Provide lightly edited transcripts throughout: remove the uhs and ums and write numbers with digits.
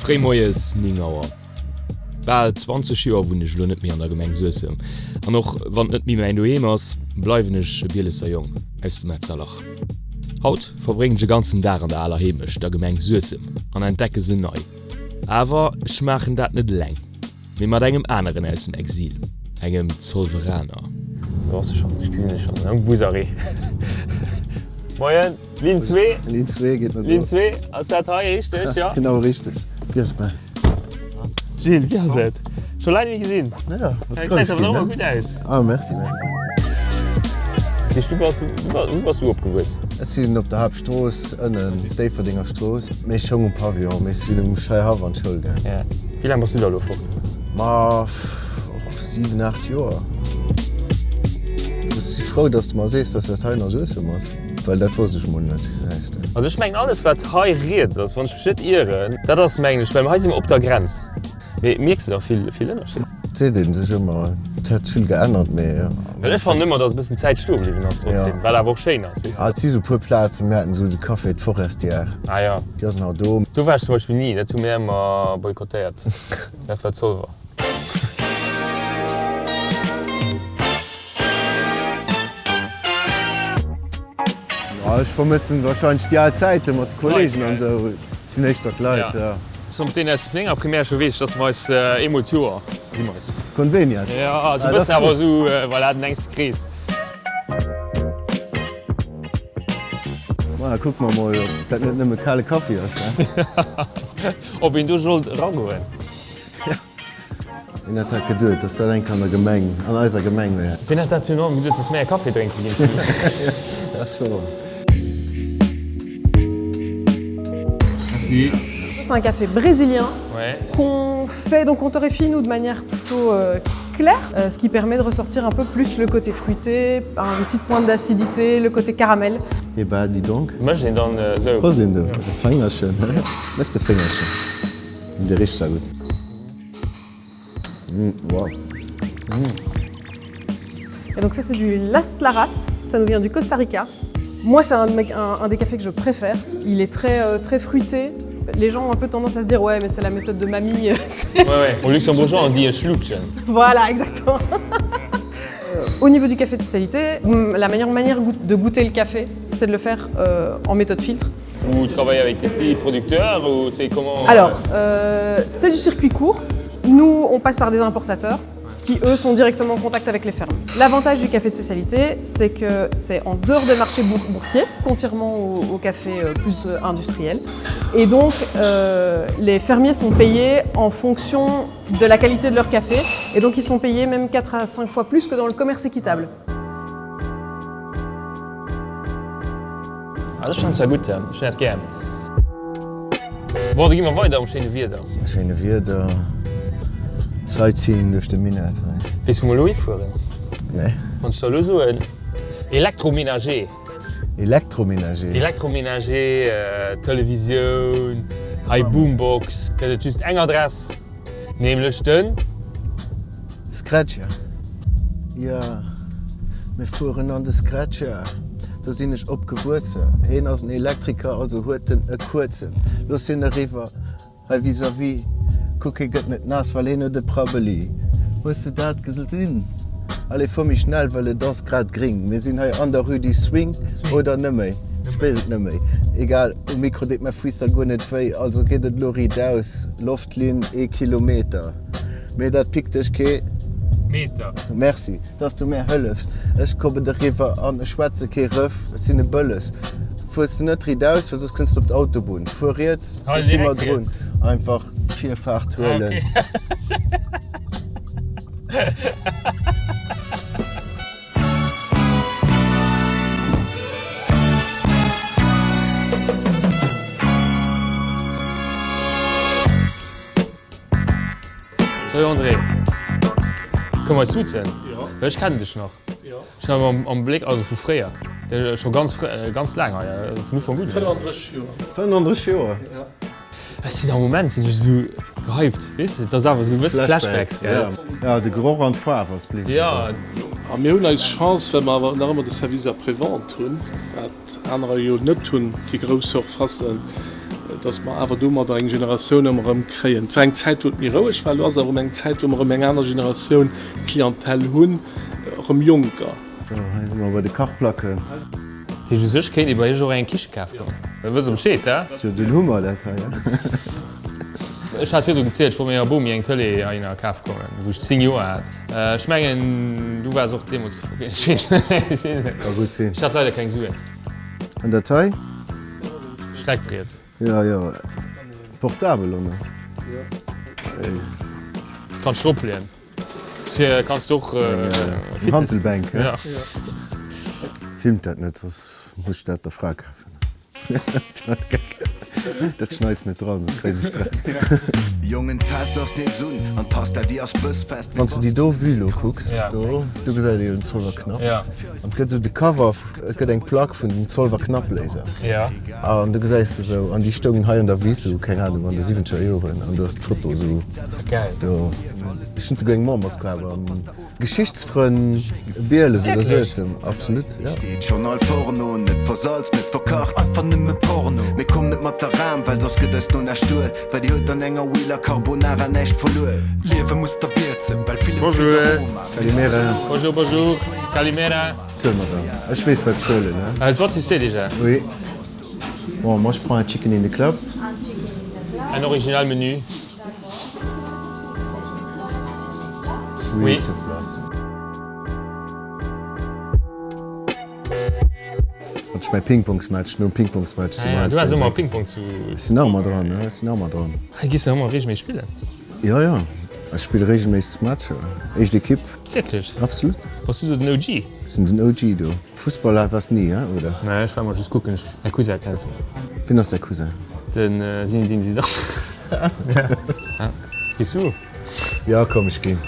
Fréi moies, 9 Auer. Bal 20 Joer wunnen ech elo net méi an der Gemeng Suessem. An och wann et net méi mäin Doheem ass, bleiwen ech e Bielesser Jong aus dem Metzerlach. Haut verbréngen ech e ganzen Dag an der aler Heemecht, der Gemeng Suessem, an entdecke se nei. Awer ech maachen dat net eleng. Mee mat engem aneren aus dem Exil, engem Zolweraner. Do ass e schonn, ech gesinn e schonn, um Busarrêt. Moien, Linn 2. Linn 2 geet no do. Linn 2, ass dat hei richteg? Dat ass genau richteg. Jesper. Gilles, wéi ass et? Scho laang net méi gesinn. Ja, ass grouss ginn, ne? Gesäis awer nach ëmmer gutt aus. Ah, merci, merci. Dat heescht, du bass, wou bass du opgewuess? Ech sinn op der Haaptstrooss ënnen, Déifferdenger Strooss. Mee ech schoung um Pavillon, mee ech sinn um Scheihaff an d'Schoul gaang. Ja. Wéi laang bass du da elo fort? Ma och 7, 8 Joer. Ech si frou, dass de mer sees, dass dat hei nach Suessem ass, well dat wosst ech mol net, gesäis de. Also ech mengen alles wat hei riets ass, wann ech mech net ieren, dat ass mengen ech, well hei si mer op der Grenz. Mee mierks de da vill, vill Ënnerscheed? Et seet ee sech ëmmer, et hätt vill geännert, mee. Well ech fannen ëmmer, datt e bëssen d'Zäit stoe bliwwen ass trotzdem, wat awer och schéin ass, weess de. Ah, et si sou puer Plazen, mir haten esou de Café d'Forestière. Ah jo. Déi ass nach do. Do war ech zum Beispill ni, dat hu mir ëmmer boykottéiert, dat war Zolwer. Ech vermëssen wahrscheinlech déi al Zäiten mat de Kollegen an esou. Et sinn éischter d'Leit, jo. Mat deenen aus menger Primärschoul weess ech, dass mer eis eemol d'Joer gesi mer eis. Convenient. Jo, esou e bëssen awer esou, voilà, den engste Krees. Maja, kucke mer mol, ob dat net nëmme kale Kaffi ass, ne? Ob een do sollt eragoen. Wien hätt dat geduet, dass dat eng Kéier an der Gemeng, an eiser Gemeng wär? Wien hätt dat virun allem geduet, dass mär e Café drénke ginn zu. Dat ass wouer. Merci. C'est un café brésilien ouais. qu'on fait, donc on torréfie nous de manière plutôt euh, claire, euh, ce qui permet de ressortir un peu plus le côté fruité, une petite pointe d'acidité, le côté caramel. Eh ben, dis donc. Mécht een dann esou. Prost een do. Féngerchen, he? Méchs de Féngerchen? Dee richt zwar gutt. Mmh, wow. Mmh. Et donc ça c'est du Las Laras, ça nous vient du Costa Rica. Moi c'est un, un, un des cafés que je préfère. Il est très, euh, très fruité. Les gens ont un peu tendance à se dire ouais mais c'est la méthode de mamie. ouais, ouais. Au luxembourgeois on dit Schlutschen. Voilà exactement. Au niveau du café de spécialité, la meilleure manière de goûter le café, c'est de le faire euh, en méthode filtre. Vous travaillez avec des petits producteurs ou c'est comment euh Alors, euh, c'est du circuit court. Nous, on passe par des importateurs qui, eux, sont directement en contact avec les fermes. L'avantage du café de spécialité, c'est que c'est en dehors des marchés boursiers, contrairement au, au café euh, plus euh, industriel. Et donc, euh, les fermiers sont payés en fonction de la qualité de leur café. Et donc, ils sont payés même 4 à 5 fois plus que dans le commerce équitable. Ah, dat ass schonn zwar gutt, ech hunn dat gär. Bon, da gi mer weider am schéine Wieder. Schéine Wieder, Sightseeing duerch de Minett hei. Weess wou mer elo hifueren? Nee. Wann ech der elo soen, Electroménager. Electroménager? Electroménager, Televisioun, hei Boombox, gëtt et just eng Adress. Nämlech den. Scratcher, jo, mir fueren an de Scratcher, do sinn ech opgewuesse. Heen ass en Elektriker, also huet en e kuerzen. Looss hien eriwwer, hei vis-à-vis. Kuck, hie gëtt net naass, well hien huet e Prabbeli. Hues du dat gesinn? Allez, fuer méi schnell, well et ass grad gring. Mir sinn hei an der Rue du Swing, oder nëmméi? Ech weess et nëmméi. Egal, um Mikro deet mäi Freestyle guer net wéi, also geet et elo riitaus. Loftlinn ee Kilometer, mee dat pickt dech kee. Meter. Merci, dass du mär hëllefs. Ech kommen eriwwer an ech schwätze kee Rëff, ech sinn e Bëlles. Fuers de net riitaus, well soss kënns de op d'Autobunn. Fuer riets, soss si mer drun. Einfach d'Virfaart huelen. Salut André, kënne mer eis duzen? Jo. Well ech kennen dech nach. Jo. Ech hunn am am Bléck, also vu fréier, scho ganz fréi, ganz laang hei, vun Ufank un. 35 Joer. 35 Joer? Jo. Ech sinn am Moment sinn ech esou gehypt, weess de, et ass awer esou e bësse Flashbacks, gell? Jo, de Geroch an d'Faarf ass bliwwen. Jo. A mir hunn eis Chance, well mer awer nach ëmmer de Service après-vente hunn, wat anerer jo net hunn, déi grouss Surfacen. dass mer awer domadder eng Generatioun ëmmer erëm kréien. Et war eng Zäit, wou et méi roueg war, elo ass awer erëm eng Zäit, wou mer erëm eng aner Generatioun Clientèle hunn, erëm Jonker. Sou, hei si mer bei de Kachplacken. Dat heescht, u sech kéint ee bei iech och eng Kiche kafe goen. Da wëss e Bescheed, he? Ass jo den Hummer dat hei, he? Ech hat virdu gezielt, ech wollt menger Bomi eng Tëlee heihinner kafe kommen, wou ech 10 Joer hat. Ech mengen, du waars och deemools, ech weess net. Ka gutt sinn. Ech hat leider keng Suen. An dat hei? Streckbriet. Jo, jo, portabel, oder? Kanns drop leeën. Kanns du och Eng Hantelbänk, he? Filmt dat net, soss muss ech dat der Fra kafen. Dat schneits net dran, soss kréien ech Stress. Jongen d'Fest ass nees un an d'Pasta déi ass bëssfest. Wann s de déi do Vue lo kucks, do, do gesäit ee jo den Zolwer Knapp. An et gëtt esou de Cover, et gëtt eng Plack vun den Zolwer Knapléiser. An do gesäis de esou, an déi stoungen hei an der Wiss esou, keng Anung, an de siwwenzeger Joren an do ass d'Foto esou do. Ech hunn souguer eng Memberscard am. Geschichtsfrënn Bieles oder Suessem, absolut, jo. Steet schon al Forno, net versalzt, net verkacht, einfach nëmme Porno. Mee komm net mat der Ram, well soss gëtt eis no näscht duer, well déi huet an enger Wheeler Carbonara näischt verluer. Liewe muss der wierzen, well villen Bonjour. feelt Aroma. Kalimera. Bonjour, bonjour. Kalimera. Zuel Madame, ech weess wat ech huelen, he? Ah, toi tu sais déjà. Oui. Bon, moi je prends un chicken in the club. Un original menu. Oui, sur place. Hat ech mäi Pingpongsmatch, nom Pingpongsmatch zu Mainz. Du waars ëmmer Pingpong zu. Ech sinn nach ëmmer dran, ech sinn nach ëmmer dran. Hei gees de ëmmer reegelméisseg spillen? Jo, jo, ech spille reegelméisseg Matcher, éischt Ekipp. Wierklech? Absolut. Bass du do den OG? Ech sinn den OG do. Fussball waars ni, he, oder? Nee, ech war emmer just kucken. Mäi Cousin kenns de. Wien ass däi Cousin? Den Zinedine Zidane. Gees du? Jo, komm, ech ginn.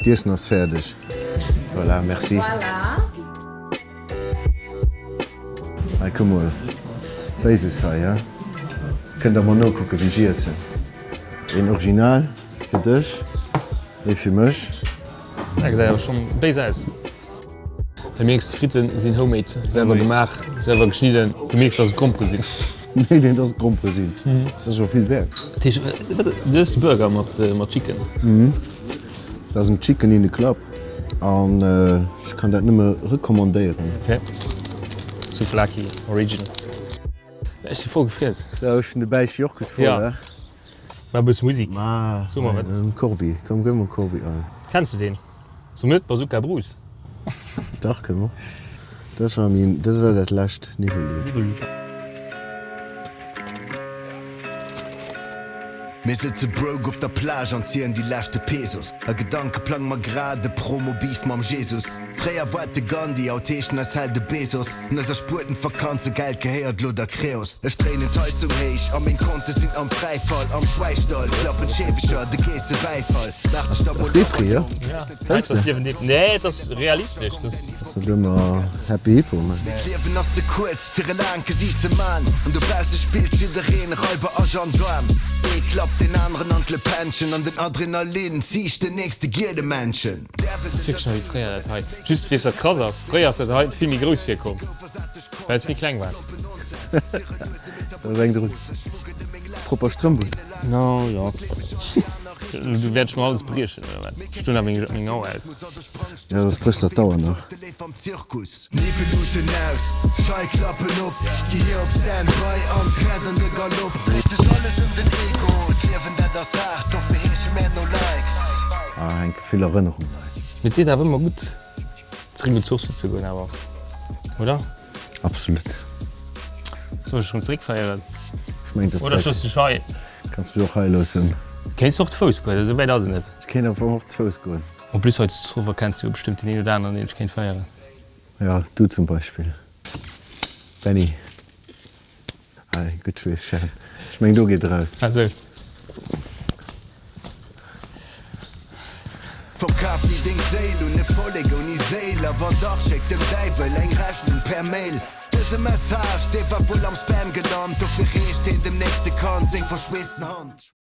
D'Iessen ass fäerdeg. Voilà, merci. Hei, kuck mol, Béises hei, he? Kënnt der mol nokucken, wéi ech iessen. Een Original fir dech, ee fir mech. Dat gesäit awer schonn béis aus. Du mierks, d'Fritten sinn homemade, selwer gemaach, selwer geschnidden. Du mierks, dass et Grompere sinn. Nee, nee, dass et Grompere sinn, dat ass scho vill wäert. Dat heescht, wat, du hues Burger mat, mat Chicken? Dat ass en Chicken in the Club an ech kann dat nëmme recommandéieren. Ok, Souvlaki original. Ech si voll gefriess. Sou, ech hunn de Bäichi och gutt voll, he? Maach e bësse Musik. Ma, So mer wat. den Corbi, komm gëff mol Corbi an. Kenns de deen? So net Bazooka Bruce. Dach, kënn mer. Dat war min, dat war dat lescht Niwwellut. Mir sëtze broke op der Plage an zielen déi leschte Pesos. A Gedanke plange mer grad e Promo-Beef mam Jesus. Fréier war et de Gandhi, haut heescht en eis Held de Bezos. An eis erspuerten Vakanzegeld gehéiert lo der Creos. Ech dréinen d'Heizung héich a meng Konte sinn am Fräifall. Am Schwäistall klappen d'Scheewecher de Geesse Bäifall. Maach dech da Ass mol Depri, jo? Fënns de? Nee, et ass realistesch. Ass net ëmmer Happy Hippo, mä. Mee d'Liewen ass ze kuerz fir e laangt Gesiit ze man. An dobausse spillt jiddereen Raiber a Gendaarm. Ee klappt deen aneren an d'Lepännchen an den Adrenalin ziicht den nächste Gielemännchen. Dat ass wierklech nach wéi fréier dat hei. Just weess wat krass ass, fréier ass dat hei vill méi grouss virkomm, well s méi kleng waars. Da ass eng drun. Ass propper Strëmp un. No jo. Du wäert ech mer alles briechen oder wat? Ech doen awer meng meng Auer aus. Jo, soss bréchs der d'Auer nach. Ah, hänke vill Erënnerungen hei. Mee et deet awer ëmmer gutt zeréck un d'Source ze goen awer, oder? Absolut. Soll ech erëm zeréckféieren? Ech mengen, et ass Oder Zäit. looss dech hei? Kanns mech och hei loossen. Kéints och ze Fouss goen, esou wäit ass et net. Ech kéint am Fong och ze Fouss goen. En plus hei zu Zolwer kenns du jo bestëmmt deen een oder aneren, deen dech kéint féieren. Jo, du zum Beispill, Benny. Hei, gutt Schweess, Chef. Ech meng, do geet eraus. Ah sou. Verkaf ni deng Séil un e Vollek ouni Séil a wann dach, schéck dem Däiwel eng Rechnung per Mail. Dëse Message, dee war wuel am Spam gelant, dofir reecht heen dem nächste Kand seng verschweessten Hand.